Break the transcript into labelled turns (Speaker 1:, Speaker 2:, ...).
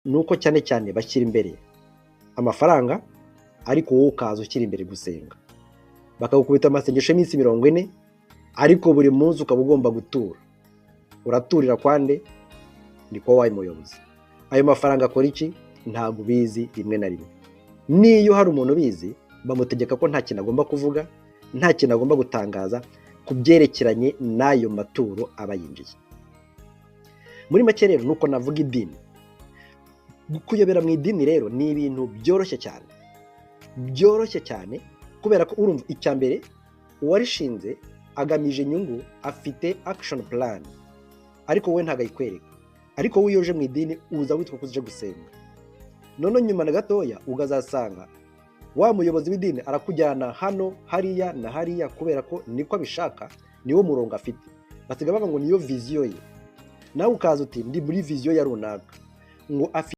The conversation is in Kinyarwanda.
Speaker 1: Ni uko cyane cyane bashyira imbere amafaranga, ariko wowe ukaza ushyira imbere gusenga. Bakagukubita amasengesho y'iminsi 40, ariko buri munsi ukaba ugomba gutura. Uraturira kwande? Ni ko wabaye umuyobozi. Ayo mafaranga akora iki? Ntabwo ubizi. Rimwe na rimwe n'iyo hari umuntu ubizi, bamutegeka ko nta kintu agomba kuvuga, nta kintu agomba gutangaza ku byerekeranye n'ayo maturo aba yinjiye. Muri make rero, nuko navuga idini. Kuyobera mu idini rero ni ibintu byoroshye cyane, byoroshye cyane, kubera ko urumva, icya mbere, uwarishinze agamije inyungu, afite action plan, ariko wowe ntabwo ayikwereka. Ariko wowe iyo uje mu idini, uza witwa ko uje gusenga, noneho nyuma na gatoya ukazasanga wa muyobozi w'idini arakujyana hano, hariya na hariya, kubera ko niko abishaka, niwo murongo afite. Basiga bavuga ngo niyo vision ye, nawe ukaza uti: "Ndi muri vision ya runaka", ngo afite